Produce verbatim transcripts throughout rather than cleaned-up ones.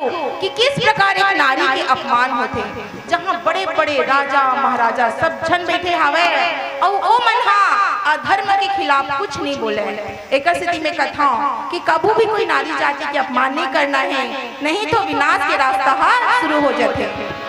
कि किस प्रकार एक नारी के अपमान होथे, जहाँ बड़े-बड़े राजा महाराजा सब झन बैठे हावय अउ ओ मन हा अधर्म के खिलाफ कुछ नहीं बोले। एकर सेती मैं कथौं कि कभू भी कोई नारी जाति के अपमान नहीं करना है, नहीं तो विनाश के रास्ता हा शुरू हो जाथे।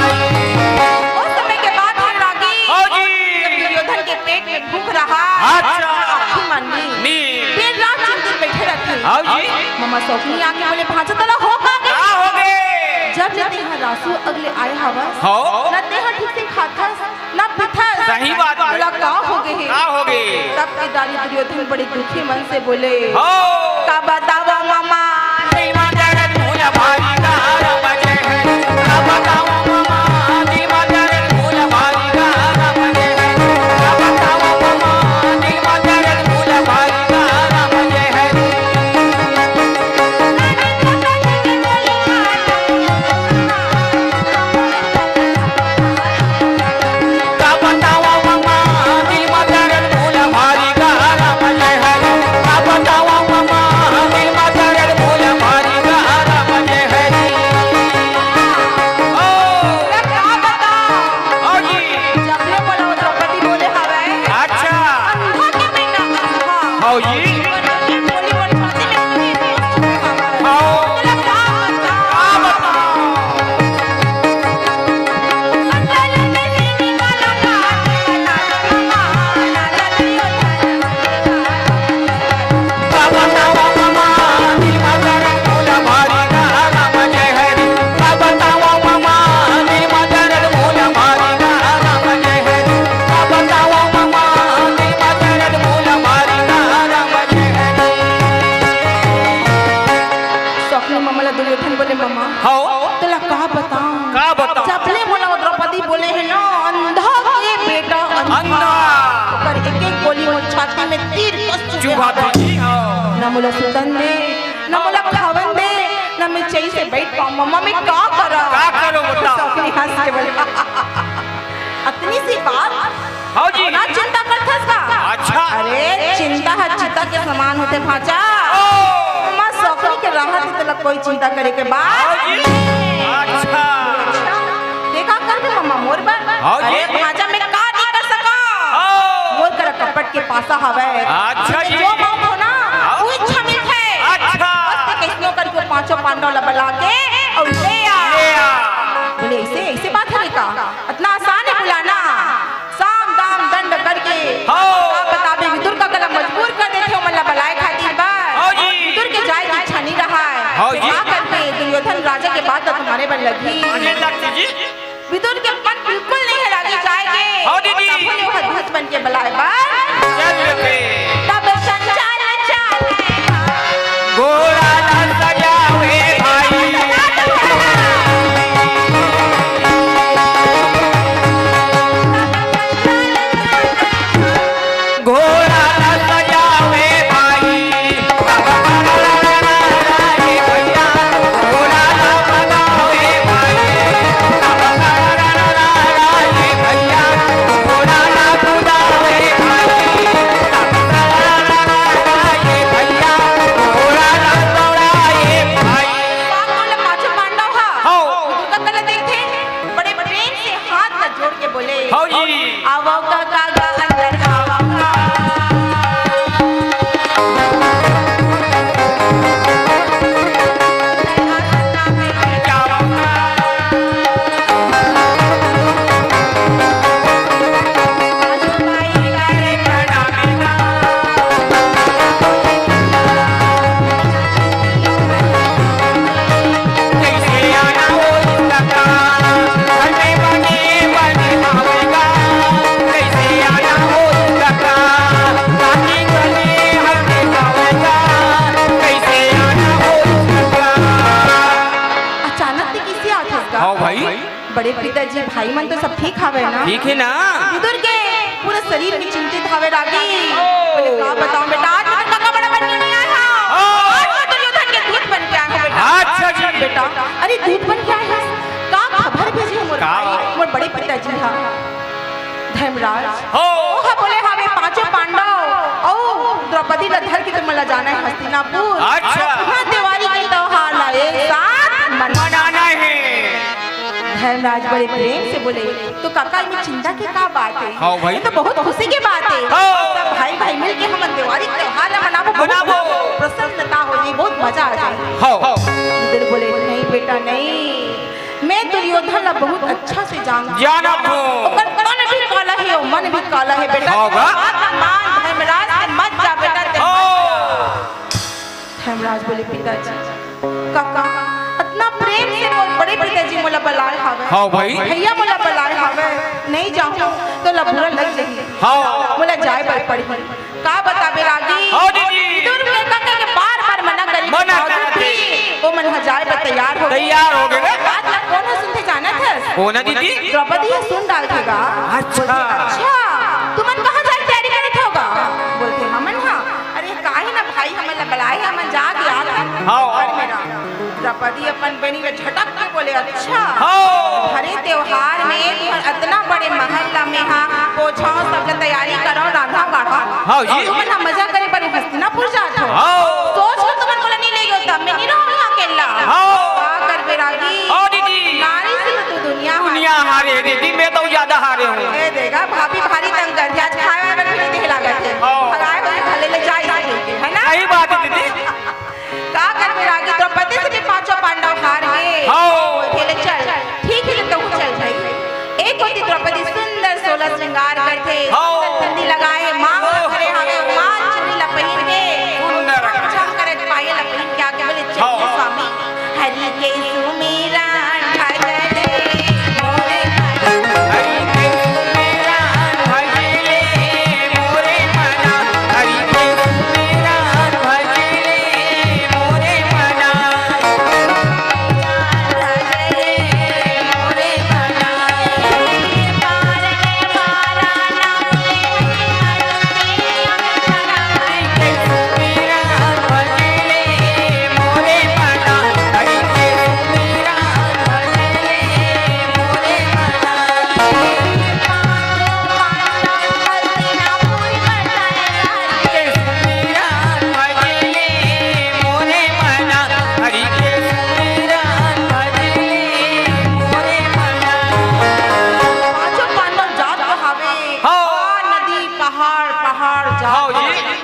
ओ समय के बात हे रागी, हाँ जी। जब दुर्योधन के पेट में भूख रहा, अच्छा। आँखी मन नी। नी। दिन रात चिंतित बैठे रहथे। हाँ जी। ममा सौखनी आके बोले, "भांचा तोला हो का गे? का हो गे? जब ले तेहा रासू अगले आए हवस, हाँ। न तेहा ठीक से खाथस, न पीथस। सही बात हे। तोला का हो गे हे?" का हो गे? तब के दारी दुर्योधन बड़े दुखी मन से बोले, हो। "का बतावा ममा, मैं का बताओं? हाँ जी। जब ले बोला वो द्रौपदी बोले हवय। अच्छा। अंधा के बेटा अंधा। हाँ जी। पर ये बोली बोली छाती में इतनी जोर से हवा है। हाँ। बोला का बताओं? का बताओं? सौखनी ममा ला दुर्योधन बोले, "ममा, हाँ। तोला का बताओं? का बताओं? जब ले मोला वो द्रौपदी बोले हे ना, अंधा के बेटा अंधा। अंधा। ओकर एक एक गोली मोर छाती में तीर कस चुके चुभा हवय। दे, हाँ। ना मोला सुतन दे, ना मोला खावन दे, ना मैं चैन से बैठ पाऊँ। ममा, मैं का करा?" का करो बताओ? सौखनी हंस के बोले, "अतनी सी बात?" हाँ जी। अतना चिंता करथस का? अच्छा। अरे, चिंता ह चिता के समान होथे भांचा। ओ। ममा सौखनी के रहत हे तोला कोई चिंता करे के बात। हाँ जी। अच्छा। देखा कर दे ममा मोर बर। हाँ जी। अरे भांचा, मैं का नहीं कर सका? हाँ। मोर करा कपट के पासा हवय। अच्छा जी। जो मांगो ना, हाँ। वो इच्छा मिलथे। अच्छा। बस ते कइसनो करके वो पांचों पांडव ला बला के अउ ले आ। ले आ। बोले, "ऐसे, ऐसे बात हे का? अतना आसान हे बुलाना?" साम दाम दंड करके हाँ। का बताबे, विदुर काका ला मजबूर कर देथे ओमन ला बलाए खातिर बर। हाँ जी। विदुर के जाए के इच्छा नइ रहय। हाँ जी। का करबे, दुर्योधन राजा के बात ला तो माने बर लगही। माने लगही जी। विदुर के मन बिल्कुल नइ हे रागी जाए के। हाँ दीदी। तब ले ओह दूत मन के बलाए बर। चल देथे। तब संचाल चाले। घोड़ा ला सजावे भाई। घोड़ा ला सजावे भाई। घोड़ा ला भगावे भाई। हौ जी। आवो काका गा अंदर आवो। अचानक ते कइसे आथस गा? हव भाई। बड़े पिताजी, भाई मन तो सब ठीक हवे ना? ठीक हे ना? विदुर के पूरा शरीर में चिंतित हवे रागी। बोले, "का बताओं बेटा, आज मैं तो काका बड़ा बन के नहीं आया हूँ। ओ। आज मैं दुर्योधन के दूत बन के आया हूँ बेटा।" अच्छा जी। "बेटा, अरे दूत बन के आया है? का खबर भेजे हे मोर का? भाई, मोर बड़े पिताजी हा?" धर्मराज। हो। ओह बोले, "हाँ, वे पांचों पांडव अउ द्रौपदी ला धर के तुमन ला जाना हे हस्तिनापुर। अच्छा। उहाँ देवारी के त्योहार ला एक साथ मना-" मनाना हे। धर्मराज बड़े प्रेम से बोले, "तो काका, इमे चिंता के का बात हे? हाँ भाई। ये तो बहुत खुशी के बात हे। हाँ। सब भाई भाई मिल के हमन देवारी के त्योहार ला मनाबो, बहुत मनाबो। प्रसन्नता हो जाही, बहुत मजा आ जाही।" हाँ। इंद्र बोले, "नहीं बेटा, नहीं।" मैं दुर्योधन ला बहुत अच्छा से जानथों। जानत हों। ओकर तन भी काला हे अउ मन भी काला हे बेटा। हाँ बा। बात मान, धर्मराज के मत जा बेटा, ते मत जा। हाँ। धर्मराज बोले, "पिताजी, काका, अतना प्रेम से मोर बड़े पिताजी मोला बलाए हावय। हाँ भाई। भैया मोला बलाए हावय, नहीं जाहूँ त ओला बुरा लग जाही। हाँ। मोला जाए बर पड़ही।" का बताबे रागी? हाँ दीदी। विदुर के कका के बार-बार मना करे के मना बावजूद करत भी हे। ओमन ह जाए बर तैयार हो गे। तैयार हो गे रे। बात ला कोन ह सुनथे जानत हस? कोन ह दीदी? द्रौपदी ह सुन डालथे गा। अच्छा। बोलथे, "अच्छा, तुमन कहाँ जाए के तैयारी करत हव गा?" बोलथे, "हमन ह, अरे काहे ना भाई, हमन ला बलाए हे, हमन जाके आत हन हाँ। घर में रह।" द्रौपदी अपन बहिनी ला झटक के बोले, "अच्छा, हाँ। हरे त्योहार में तुमन अतना बड़े महल ला मेहा पोछव, सब ला तैयारी करव, रांधव बाढ़व। हाँ जी। अउ तुमन ह मजा करे बर हस्तिनापुर जात हव। हाँ। सोच लो तुमन मोला नहीं ले गेव त मैं नहीं रहूँ यहाँ अकेला।" हाँ। का करबे रागी? हाँ दीदी। नारी से तो दुनिया हारे। दुनिया हारे दीदी, मैं तो ज्यादा हारे हूँ। ए देगा, भाभी भारी तंग करथे, आज खाए वाए बर भी नहीं देहे लागत हे। हाँ। भगाए हुए भले ले जाए, है ना? सही बात हे दीदी। का करबे रागी, द्रौपदी से भी पांचों पांडव हार गे। हाँ। बोलथे, "ले चल, ठीक हे, तहूँ चल भाई।" एक कोती द्रौपदी सुंदर सोलह श्रृंगार करथे, हाँ। बिंदी लगाए, मांग ला भरे हावे, मांग चुनरी ला पहिन के, सुंदर। झम करत पायल ला पहिन के आके बोले, "चल हाँ। स्वामी, हरि के सुमिरन भजले मोरे मन।" हरि के सुमिरन भजले मोरे मन, हरि के सुमिरन भजले मोरे मन। पांचों पांडव जात तो हावे, हाँ। नदी, पहाड़, पहाड़ जात हाँ जी। हावे।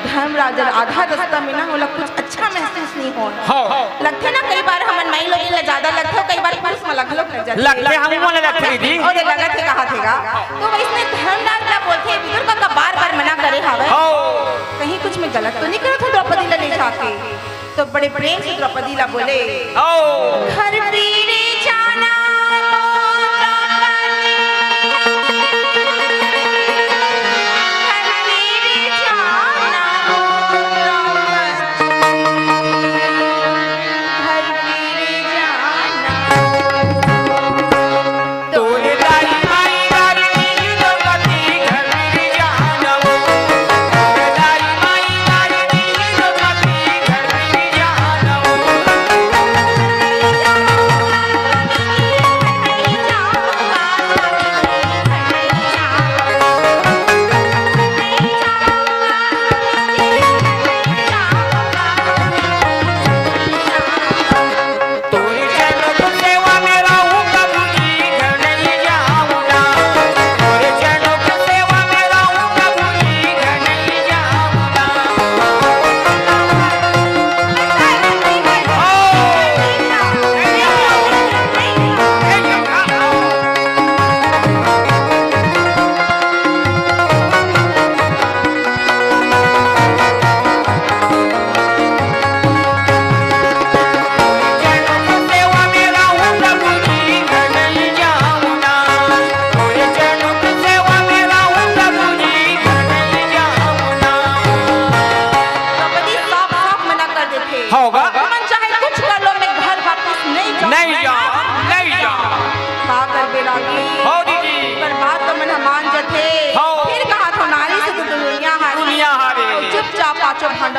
धर्मराज, आधा रस्ता में ना ओला कुछ अच्छा महसूस नहीं होय। हाँ। लगथे ना, कई बार हमन माई लोगिन ला ज्यादा लगथे, कई बार पुरुष मन ला घलोक लग जाथे। लगथे, हमू मन ला लगथे दीदी। अउ ये लगत हे, कहाथे गा। तो वइसने धर्मराज ला बोलथे, "विदुर कका बार-बार मना करे हावय। हाँ। कहीं कुछ मैं गलत तो नहीं करत हूँ द्रौपदी ला ले जाके?" तो बड़े प्रेम से द्रौपदी ला बोले, हाँ। "घर फिर जाना ओ द्रौपदी, घर फिर जाना ओ द्रौपदी, घर फिर जाना।" तोरे दाई माई गारी दीही द्रौपदी घर फिर जाना वो। तोरे दाई माई गारी दीही द्रौपदी घर फिर जाना वो।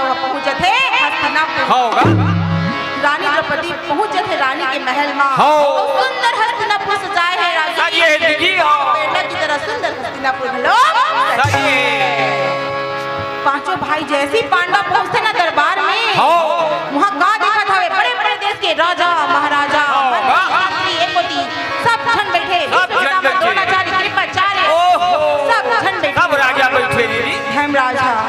पहुंचत हे हस्तिनापुर। हव गा। रानी द्रौपदी पहुंचत हे रानी के महल मा। हव। अउ सुंदर हस्तिनापुर सजाए हे राजा। सजे हे दीदी, हव। प्रेरणा की तरह सुंदर हस्तिनापुर घलो सजे हे। पांचों भाई जैसे ही पांडव पहुंचथे ना दरबार में, हव। वहां का दिखत हवे, बड़े-बड़े देश के राजा, महाराजा, हव। मंत्री, मंत्री, एक कोती, सब झन बइठे। सब झन बइठे। द्रोणाचार्य, कृपाचार्य, ओहो। सब झन बइठे। सब राजा बइठे दीदी। धर्मराज ह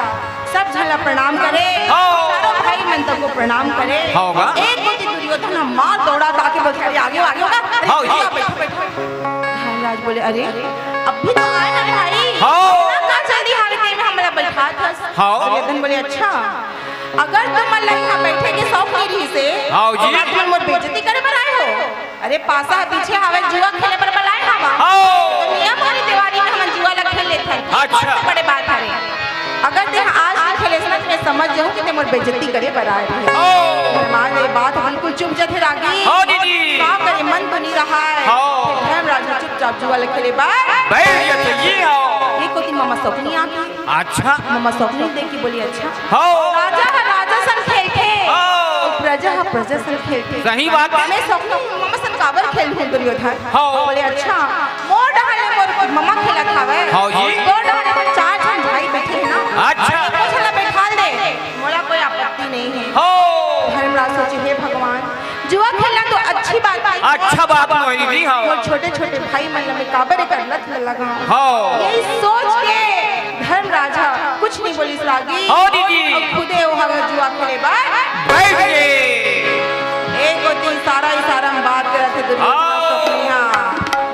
सब झन ला प्रणाम करे, हव। चारों भाई मन तको प्रणाम करे। हव गा। एक कोती दुर्योधन ह मार दौड़ा ताके बोलथे, "अरे, आगे हो, आगे हो गा। अरे, हव, बइठो, ये। बइठो, बइठो।" धर्मराज बोले, "अरे, अभी तो आए हन भाई, हव। इतना का जल्दी हावे तेमे हमला बइठात हस?" हव। दुर्योधन बोले, "अच्छा, अगर तुमन ला इहाँ बइठे के शौक नइ रहिसे, हव जी। त तुमन मोर बेइज्जती करे बर आए हो?" अरे, पासा ह पीछे हावय, जुआ खेले बर बलाए हावय। हव। तो नियम हरे, देवारी में हमन जुआ ला खेल लेथन। अच्छा। बहुत बड़े बात हरे। अगर तें आज नइ खेलेस ना, त मैं समझ जाहूं कि तें मोर बेइज्जती करे बर आए हस। हव। धर्मराज ये बात बिल्कुल चुप जथे रागी। हव दीदी। का करे, मन तो नइ रहय। हव। धर्मराज ह चुपचाप जुआ ला खेले बर बइठ जथे। ये हव। ये कोती ममा सकुनी आगे। अच्छा। ममा सकुनी देख के बोली, "अच्छा।" हव। राजा ह राजा सन खेलथे, हव। अउ प्रजा ह प्रजा सन खेलथे। सही बात हे। मैं सकुनी ममा सन काबर खेलहूं दुर्योधन? हव। बोले, "अच्छा, मोर डहर ले मोर ममा खेलत हावय। हव जी। तोर डहर ले चार झन भाई बइठे हे ना। अच्छा। एको झन ला बइठाल दे, मोला कोई आपत्ति नइ हे।" हव। धर्मराज सोचे, "हे भगवान, जुआ खेलना तो अच्छी बात हे। अच्छा बात नोहे दीदी, हव। मोर छोटे-छोटे भाई मन ला मैं काबर एकर लत ल लगाऊं?" हव। यही सोच के धर्मराज ह कुछ नइ बोलिस रागी। हव दीदी। अउ खुदे ओ ह जुआ खेले बर बइठ गे। एक कोती इशारा, इशारा में बात करत हे दुर्योधन हव। सकुनी ह।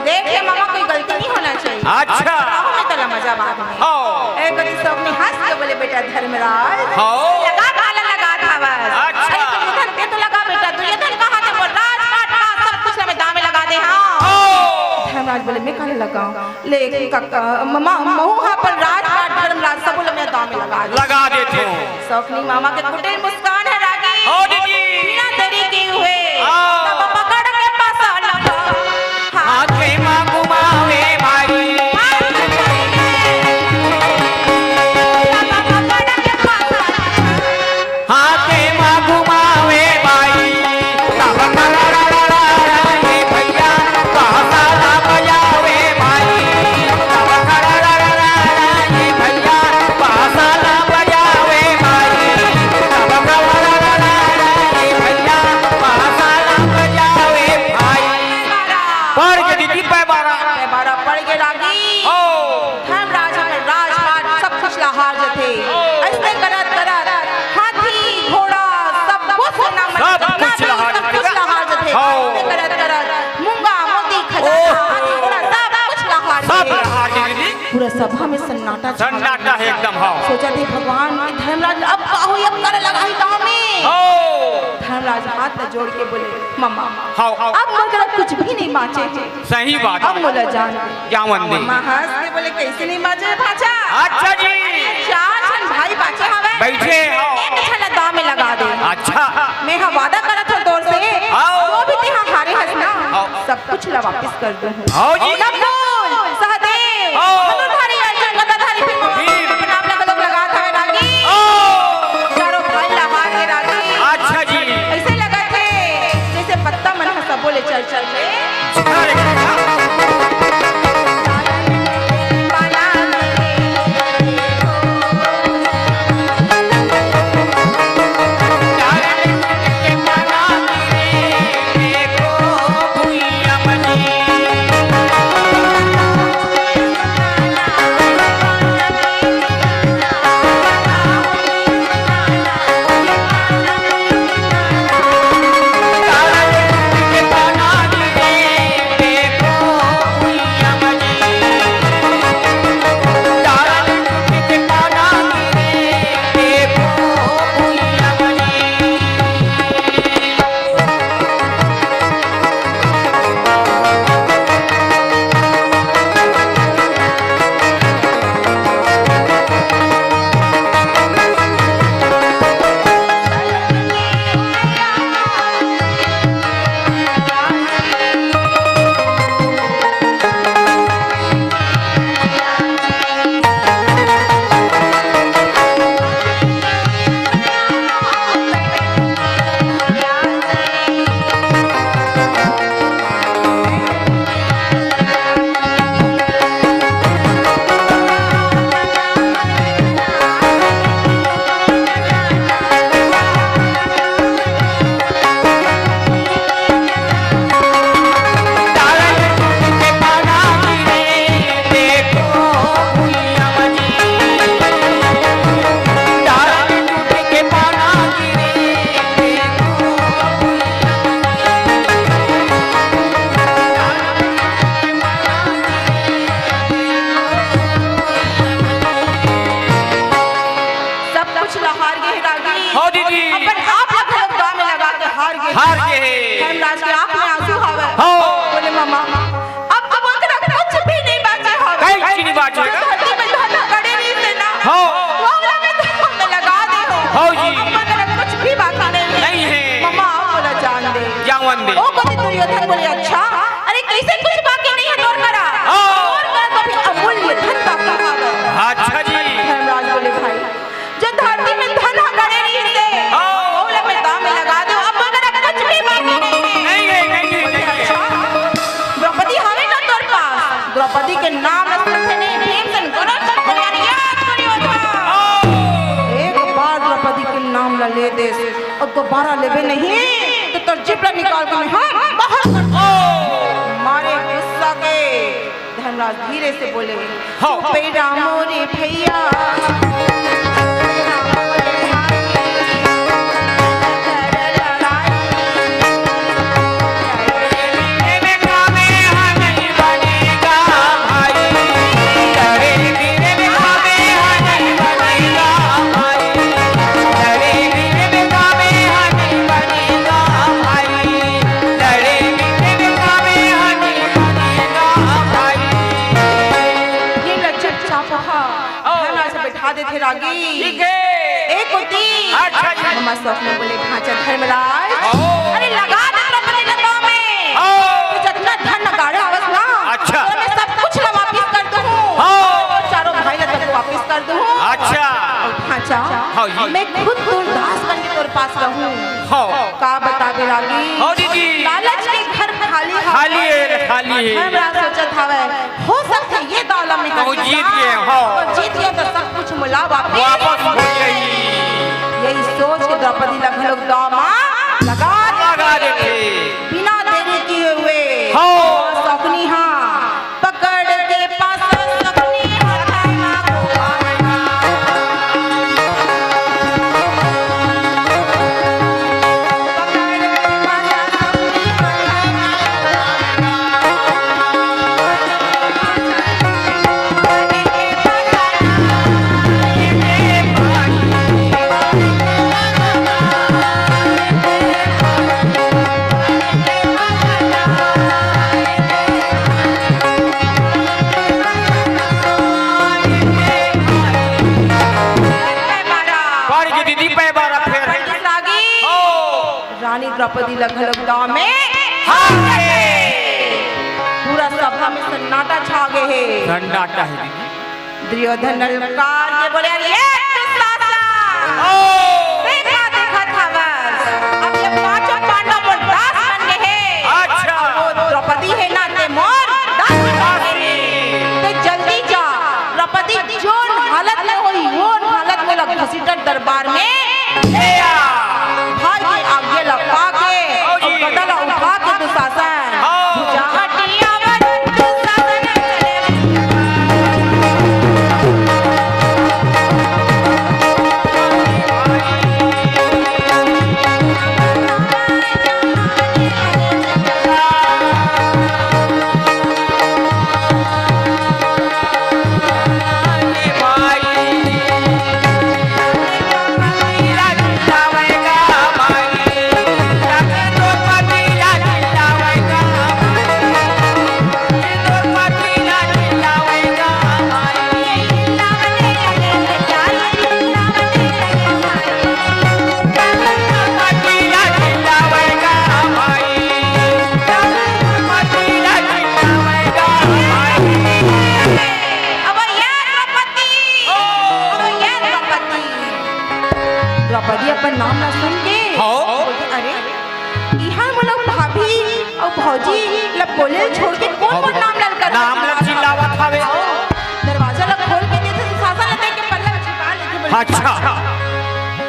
देख ले ममा, कोई गलती नइ होना चाहिए। अच्छा। अब मैं तोला मजा बाद में। हव। एक कोती सकुनी हंस के बोले, "बेटा धर्मराज, हव। लगा काला लगात हवस?" अच्छा। अरे दुर्योधन, तें तो लगा बेटा। दुर्योधन कहा, "तें मोर राजपाट ला सब कुछ ला मैं दांव में लगा दे हंव।" हव। धर्मराज बोले, "मैं काला लगाऊं?" ले, काका, ममा, महूं हा अपन राजपाट धर्मराज सबो ला मैं दांव में लगा दे। लगा देथंव। सकुनी ममा के कुटिल मुस्कान हे रागी। हव दीदी। बिना देरी के हुए। हव। तब पकड़ के पासा लगा। हाथे मा घुमावे भाई। तब पकड़ के पासा लगा। हाथे मा घुमावे भाई, तब करररररर, हे भैया, पासा ला बजावे भाई, तब करररररर, हे भैया, पासा ला बजावे भाई, तब करररररर, हे भैया, पासा ला बजावे भाई। पड़ गे दीदी पैबारा। पैबारा पड़ गे रागी। ओ। धर्मराज ह राजपाट सब कुछ ला हार जथे। अइसने करत करत हाथी, घोड़ा, सब कुछ सेना मन सब जितना कुछ भी ला हार सब जथे। कुछ ला हार जथे। हाँ। अइसने करत करत मूंगा, मोती, खजाना, ओह। हाथी, घोड़ा सब कुछ ला हार सब जथे। ला हार जथे। पूरा सभा में सन्नाटा छा सन्नाटा हे एकदम, हाँ। सोचत हे भगवान कि धर्मराज अब का होही, अब काला लगाही गाँव में। हाँ। धर्मराज हाथ ला जोड़ के बोले, ममा, हाँ। अब मोर करा कुछ भी नइ बाँचे हे। सही बात। अब मोला जान दे। जावन दे। माँ हंस के बोले, "कइसे नइ बाँचे भांचा?" अच्छा जी। चार झन भाई बाँचे हवय। बइठे हव। एक झन ला दाव में लगा दे। अच्छा। मैं हा वादा करत हंव तोर से, हाँ। जो भी तेहा हारे हस ना, हाँ। सब कुछ ला वापिस कर दूँ। हाँ जी। नकुल, सहदेव, हाँ। धनुर्धारी अर्जुन, गदाधारी भीम, भीम। अपन आप ला घलोक लगात हवय रागी। हाँ। चारों भाई ला हार के रागी। अच्छा जी। अइसे लगत हे, जइसे पत्ता मन ह सबो ले चल चल के हार गे हे। धर्मराज के आँख में आंसू हवय। हो। बोले, "ममा, अब तो मोर करा कुछ भी नहीं बांचे हवय। कहीं नहीं बांचे। जो धरती में धन गड़े रहिस हे ना, हो। वो वाला मैं तो हम लगा दे हंव। हो जी। अब मोर करा कुछ भी बांचे नहीं हे। नहीं हे। ममा, आप मोला जान दे।" जावन दे। ओ कोती दुर्योधन बोले, "अच्छा, अरे कइसे कुछ बांचे नहीं हे तोर करा? हो। तोर करा तो अभी अमूल्य धन बांचे हवय।" अच्छा जी। धर्मराज बोले, भाई, जो धरती में धन ह गड़े रहिस हे, हाँ। ओला मैं दाव में लगा देंव, अब मोर करा कुछ भी बांचे नहीं हे। नहीं हे, नहीं हे, नहीं हे। अच्छा, द्रौपदी हवे ना तोर पास? द्रौपदी के नाम सुनते नहीं भीमसेन गरज के बोले, "अरे यार, दुर्योधन।" हाँ। एक बार द्रौपदी के नाम ला ले देस अउ दोबारा लेबे नहीं त तोर जीभ ला निकाल के मैं, हाँ, बाहर कर दूं। मारे गुस्सा के धर्मराज धीरे से बोले, हाँ। "चुप रहा मोरे भैया, चुप रहा मोरे भाई, कर लड़ाई।" ये लज्जत चापा। ओ। धर्मराज बैठा देथे रागी। ठीक हे। ए कोती। अच्छा जी। ममा सौखनी बोले, "भांचा धर्मराज, ओ। अरे लगा दे द्रौपदी ला दाव में। ओ। तैं जतना धन गाड़े हवस ना, अच्छा। ओला मैं सब कुछ ला वापिस कर दूं। ओ। अउ चारों भाई ला तक वापिस कर दूं।" अच्छा। अउ भांचा, हाँ जी। मैं खुद तोर दास बन के तोर पास रहूं। हाँ। का बताबे रागी? हाँ दीदी। लालच के घर खाली हे। खाली हे, खाली हे। धर्मराज सोचत हवय, हो सकथे ये दाव ला मैं कहूँ जीत गेंव, हाँ। अउ जीत गेंव त सब कुछ मोला वापस वापस मिल जाही। यही सोच के द्रौपदी ला घलोक दाव मा लगा लगा देथे। देथे। बिना देरी किए हुए हाँ। सौखनी हा पकड़ के पासा सौखनी हाथ मा पड़ गे दीदी, पैबारा फेर। रागी। हो। रानी द्रौपदी ल घलोक दांव में हार गे। पूरा सभा में सन्नाटा छा गे हे। सन्नाटा हे दीदी। दुर्योधन ललकार के बोले, "अरे ये दुशासन, ओ। देखा, देखा था बस, अब ये पांचों पांडव मोर दास बन गे हे। अच्छा। अउ वो द्रौपदी हे ना, ते मोर दास बन गे हे। ते जल्दी जा, द्रौपदी जोन हालत में होही, ओन हालत में ओला घसीटत दरबार में ले आ।" भाई के आज्ञा ला पाके, ओ जी। अउ गदा ला उठा के दुशासन, हाँ। भुजा हटिया वर दुशासन चले। अब ये द्रौपदी, अब ये द्रौपदी। द्रौपदी अपन नाम ला सुन के हाँ। बोलथे, "अरे, इहाँ मोला भाभी अउ भौजी ला बोले छोड़ के कोन मोर नाम ला ललकार?" नाम ला चिल्लावत हवे। हाँ, दरवाजा ला खोल के देथे, दुशासन ला देख के पल्ला चिपा लेथे, बोले, अच्छा।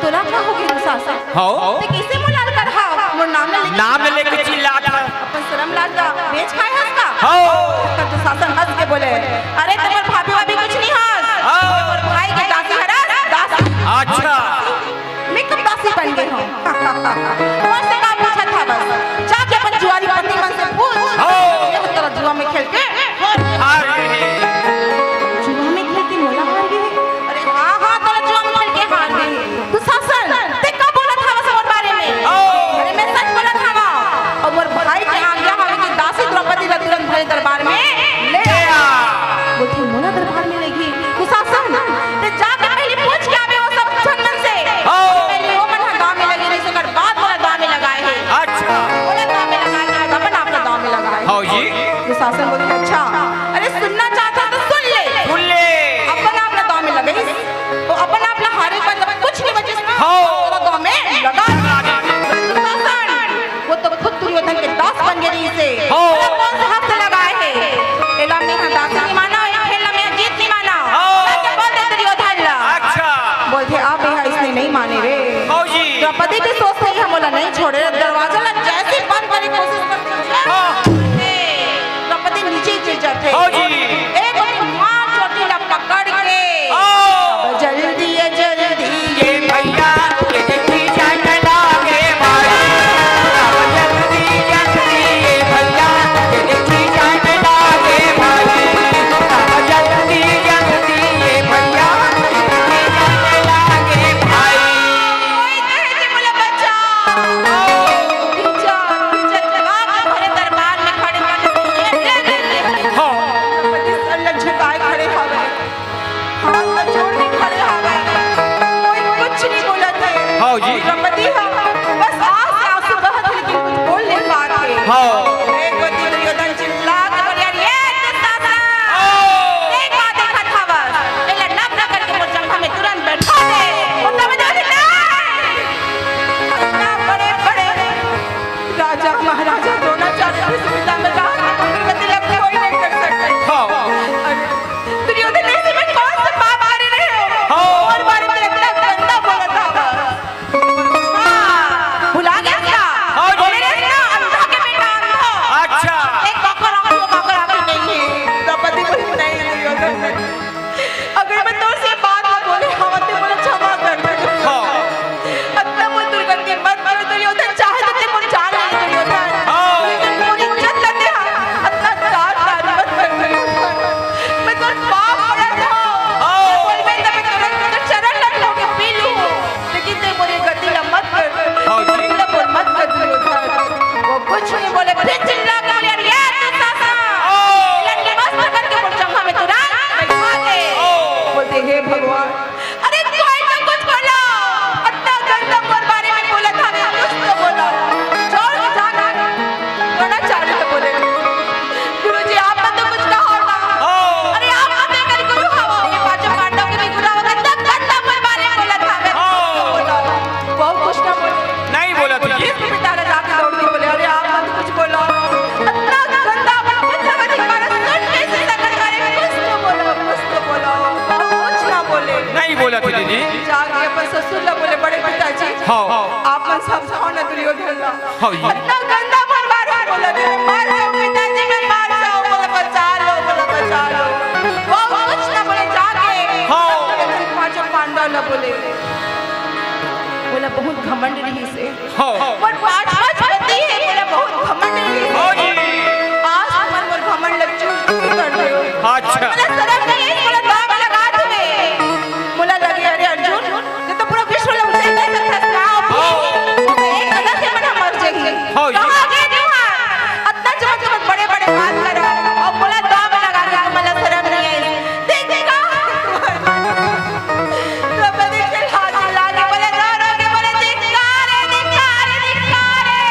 "तोला का हो गे दुशासन? हाँ। ते कइसे मोला ललकार हस? मोर नाम ला लेके नाम ला लेके चिल्लात हस। अपन शरम लाज ला बेच खाए हस का?" हाँ। त दुशासन हंस के बोले, "अरे, ते मोर भाभी वाभी कुछ नइ हस। हाँ। मोर भाई के दासी हरस, दासी।" अच्छा। मैं कब दासी बन गे हंव? मोर से का पूछत हवस? जाके अपन जुआरी पति मन से पूछ। हाँ। ये तोला जुआ में खेल के हार गे हे। जुआ में खेल के मोला हार गे हे? अरे हाँ, हाँ, तोला जुआ में खेल के हार गे हे। दुशासन, ते का बोलत हवस मोर बारे में? हाँ। अरे मैं सच बोलत जी। द्रौपदी ह बस आंख से आंसू बहत हे, लेकिन कुछ बोल नहीं पात हे। हाँ। ए गोती दुर्योधन चिल्ला के बोले, "अरे, ये दुशासन! हाँ। देख बात देखत हवस। एला नग्न करके मोर जंघा में तुरंत बैठा दे।" और तब बोले, "नहीं! इतना बड़े, बड़े राजा महाराजा द्रोणाचार्य के पिता में राज के प्रति लग कोई नहीं कर सकता।" हाँ। अरे, दुर्योधन ऐसे में कौन सा पाप करे रहे हो? हाँ। और बारे में इतना गंदा बोला था। हाँ, भुला गया क्या? हाँ जी। बोले रहे ना, अंधा के बेटा अंधा। अच्छा। एक कॉकर आंख, दो कॉकर आंख नहीं है। द्रौपदी बोली, "नहीं, दुर्योधन नहीं। अगर मैं तुमसे बात ना बोले, हम ते मुझे क्षमा कर दे।" हाँ। अतना मोर दुर्गति मत कर दुर्योधन, चाहे तो ते मोर जान ले दुर्योधन। हाँ। लेकिन मोर इज्जत लगे, हाँ, अतना तार तार मत कर दुर्योधन। मैं तो पाप पड़ा था। हाँ। बोल मैं तब तुरंत चरण लग होके पी लूँ। लेकिन ते मोर ये गति ला मत कर। हाँ जी। गति ला बोल मत कर दुर्योधन। वो कुछ नहीं बोले, फिर चिल्ला के बोले, "अरे ये दुशासन, हाँ। लंडी मस्त करके मोर जंघा में तुरंत बैठा दे।" हाँ। बोलते, "हे भगवान, अरे कोई तो कुछ बोलो, अतना गंदा मोर बारे में बोला था, मैं कुछ तो बोलो।" जोर से झांक द्रोणाचार्य तो बोले, "गुरुजी, आप मन तो कुछ कहा होता।" हाँ। अरे, आप मन तो कल गुरु हवा हो, ये पांचों पांडव के भी गुरु हवा, गंदा, गंदा मोर बारे में बोला था, मैं हाँ। बोला। वो कुछ ना बोले। नहीं बोला तुझे। इसके पिता ने जाके दौड़ के बोले, "अरे, आप मन तो कुछ बोलो। इतना गंदा, अपन पुत्र का अधिकार है, सुन कैसे संकट करे, कुछ तो बोलो, कुछ तो बोलो।" वो कुछ ना बोले। नहीं बोला तुझे जी। जाके अपन ससुर ला बोले, "बड़े पिताजी, हाँ। आप मन समझाओ ना दुर्योधन ला।" हाँ जी। इतना गंदा मोर बारे में बोला, मैं मर जाऊं पिताजी, मैं मर जाऊं, बोला, "बचा लो, बोला, बचा लो।" वो कुछ ना बोले, जाके हाँ। पांचों पांडव ना बोले, बोला, "बहुत घमंड रहिसे।" हाँ। मोर पांच पांच पति हे, बोला, "बहुत घमंड रहिसे।" हाँ जी। आज तुमन मोर घमंड ला चूर चूर कर दे। अच्छा। बोला, "शर्म नहीं हे?" बोला, "दांव में लगा तुम्हें।" बोला, "लगे, अरे अर्जुन, ये तो पूरा विश्व ला उठा के रखा था, हाँ। एक गदा से मन मर जाएंगे।" हाँ जी। कहाँ गए तुहार? अतना जब तुम बड़े-बड़े बात करा, अउ बोला, "दांव में लगा के तुमन ला शर्म नहीं आई।" देख, देखा? द्रौपदी चिल्ला, चिल्ला के बोले, रो, रो के बोले, "धिक्कार हे, धिक्कार हे, धिक्कार हे,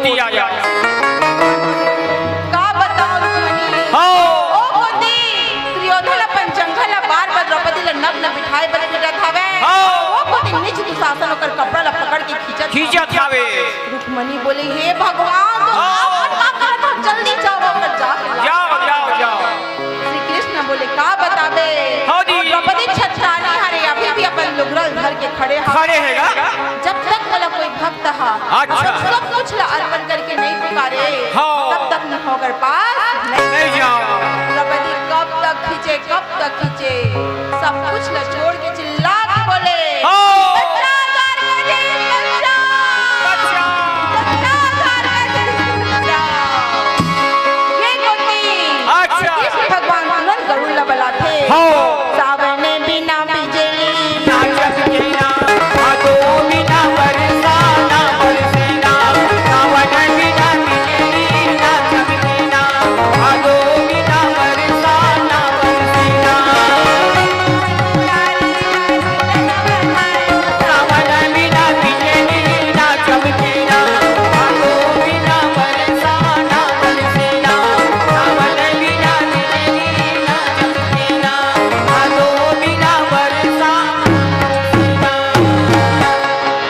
या, या। का बताओ रुक्मणी? हाँ। ओ कोती दुर्योधन अपन जंघा ला बार-बार द्रौपदी ला नग्न बिठाए बर पीटत हवे। हाँ। ओ कोती नीच दुशासन ओकर कपड़ा ला पकड़ के खींचत खींचत हवे। रुक्मणी बोले, "हे भगवान, तो हाँ। आप मन का करत हो? जल्दी जाओ, ओकर जाके लाओ।" जाओ, जाओ, जाओ। श्री कृष्ण बोले, "का बताबे?" हाँ जी। अउ द्रौपदी छछरानी हरे, अभी भी अपन लुगरा ल धर के खड़े हवे। खड़े हे गा? जब तक मोला कोई भक्त ह, अच्छा। अपन सब कुछ ला अर्पण करके नहीं पुकारे, हाँ। तब तक मैं ओकर पास नहीं नहीं जाओ। द्रौपदी कब तक खींचे, कब तक खींचे, सब कुछ ला छोड़ के चिल्ला के बोले, हाँ। "बच्चा द्वारकाधीश, बच्चा! बच्चा! बच्चा द्वारकाधीश, बच्चा!" ये कोती अच्छा। कृष्ण भगवान तुरंत गरुड़ ला बलाथे। हाँ। सावन बिना बिजली ना चमके ना, भादो बिना बरसा ना बरसे ना, सावन बिना बिजली ना चमके ना, भादो बिना बरसा ना बरसे ना। सावन बिना बिजली ना चमके ना, भादो बिना बरसा ना बरसे ना, सावन बिना बिजली ना चमके ना, भादो बिना बरसा ना बरसे ना।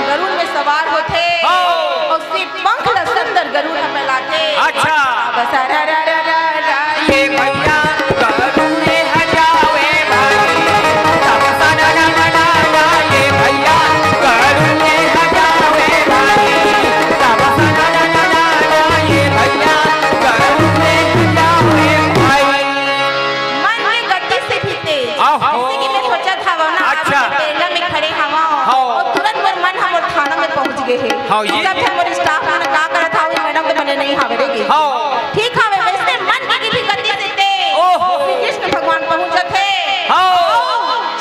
गरुड़ में सवार होथे हाँ। अउ सिर्फ पंख ल सुंदर गरुड़ ह फैलाथे। अच्छा। बस रा रा रा रा रा। ये भैया गरुड़ में हजावे भाई, तब सनन मनाला। ये भैया गरुड़ में हजावे भाई, तब सनन मनाला। ये भैया गरुड़ में हजावे भाई। मन के गति से भी तेज। आहो। जैसे कि मैं सोचत हवं ना, अच्छा। अभी मैं बेरला में खड़े हवं हाँ। अउ तुरंत मोर मन ह मोर थाना में पहुंच गे हे। हाँ, ये सब झन मोर staff मन का करत हवे, madam तो बने नहीं हवे रे गे। हाँ। ठीक हवे, वैसे मन के भी गति से तेज ओहो। श्री कृष्ण भगवान पहुंचत हे। हाँ। अउ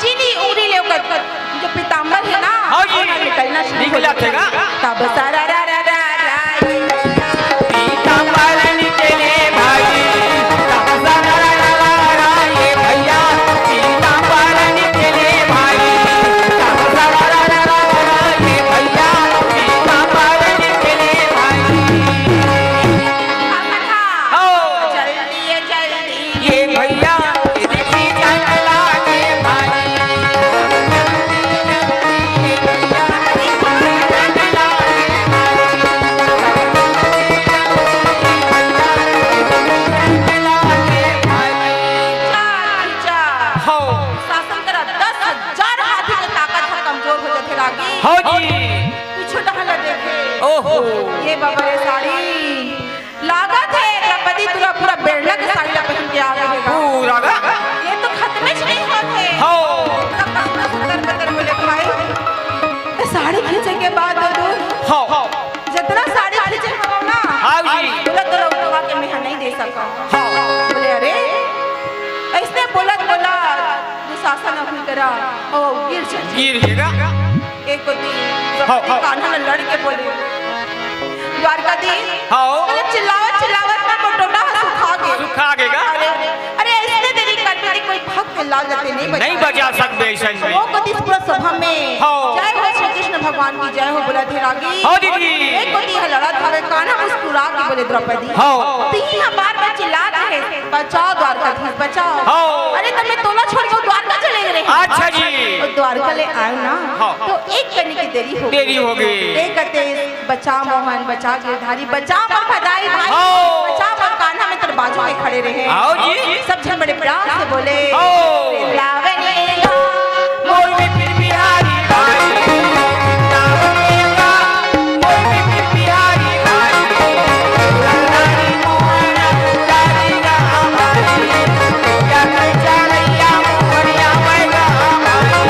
चीनी उंगली ले ओकर जो पीताम्बर हे ना, हाँ जी। ओला निकलना शुरू हो निकलत हे जाथे। गा। तब सारा रा रा रा रा। पीताम्बर निकले भाई, तब सारा रा रा रा रा, ये भैया। पीताम्बर निकले भाई, तब सारा रा रा रा रा, ये भैया। पीताम्बर निकले भाई। हाँ। चल दिए, चल दिए। ये भैया, ये देखी जंगला के भाई। हाँ। शासन करा दस हजार हाथी के ताकत ह कमजोर हो जाथे रागी। हाँ जी। पीछू डहर ला देखे। ओहो। ये बाबा रे साड़ी। लागत हे द्रौपदी तुरा पूरा बेरला के साड़ी ला पहिन के आ गे हे गा। पूरा गा? ये तो खतमेच नहीं होत हे। हाँ। तब कृष्ण सुंदर बदन बोले, "भाई, ये साड़ी खींचे के बाद दो दो हाँ। जितना साड़ी खींचे हो ना, हाँ जी। बोला तो उठवा के मैं नहीं दे सका।" हाँ। बोले, "अरे, ऐसने बोलत बोलत दुशासन अभी करा, ओ गिर जाए।" गिर गे गा। एक कोती हाँ, हाँ। कान्हा ल लड़ के बोले, "द्वारकाधीश, हाँ। अरे चिल्लावत चिल्लावत ना मोर डोडा ह सुखा गे।" सुखा गे गा। अरे, अरे, ऐसने देरी कर दे, कोई भक्त ला जाते नहीं बचा नहीं बचा सकबे ऐसन में। ओ कोती पूरा सभा में हाँ। जय हो श्री कृष्ण भगवान की जय हो बोलत हे रागी। हाँ दीदी। एक कोती ह लड़त हवे, कान्हा मुस्कुरा के बोले, "द्रौपदी, हाँ। तिही ह बार बार चिल्लात हे, बचाओ द्वारकाधीश, बचाओ।" हाँ। अरे, त मैं तोला छोड़ के द्वारका चले गे रहे। अच्छा जी। अउ द्वारका ले आयो ना, हाँ। तो एक कनी के देरी हो देरी हो गे। एक कते बचा मोहन, बचा गिरधारी, बचा मोर भदाई भाई, हाँ। बचा मोर कान्हा, मैं तोर बाजू में खड़े रहे। आओ जी। सब झन बड़े प्यार से बोले, हाँ। "वृंदावन गा।" मोर विपिन बिहारी भाई, वृंदावन गा। मोर विपिन बिहारी भाई, मुरारी मोहन मुरारी गा भाई, या कर चालैया मोहनिया मैं गा भाई,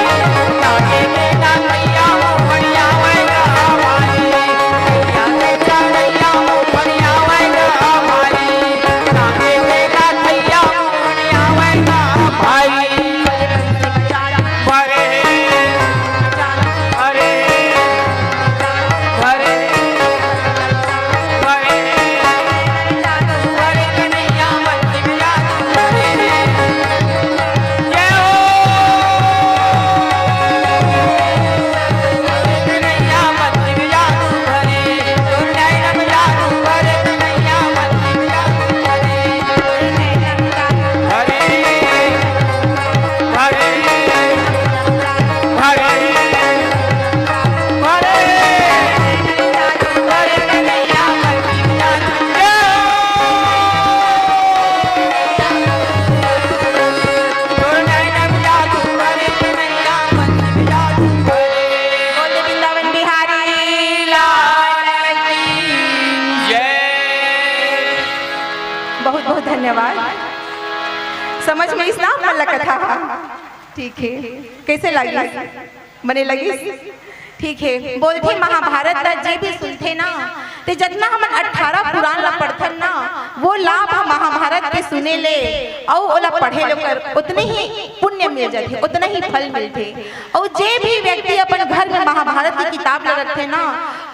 ताके के ना मैया मोहनिया मैं गा भाई। धन्यवाद। समझ में आइस ना आप मन ला कथा? ठीक है, कैसे लगिस? बने लगिस? ठीक है, बोलथे महाभारत ला जे भी सुनथे ना, ते जतना हमन अठारह पुराण ला पढ़थन ना, वो लाभ ह महाभारत के सुने ले अउ ओला पढ़े ले ओकर उतने ही पुण्य मिल जाथे, उतना ही फल मिलथे। अउ जे भी व्यक्ति अपन घर में महाभारत की किताब ला रखथे ना,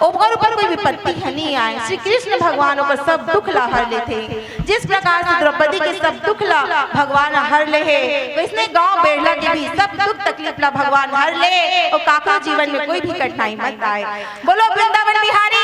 ओकर ऊपर कोई विपत्ति ह नहीं आए। श्री कृष्ण भगवान ओकर सब दुख ला हर लेथे। जिस प्रकार से द्रौपदी के सब दुख ला भगवान हर ले हे, वैसने गांव बेरला के भी सब दुख तकलीफ ला भगवान हर ले अउ काको जीवन में कोई भी कठिनाई मत आए। बोलो वृंदावन बिहारी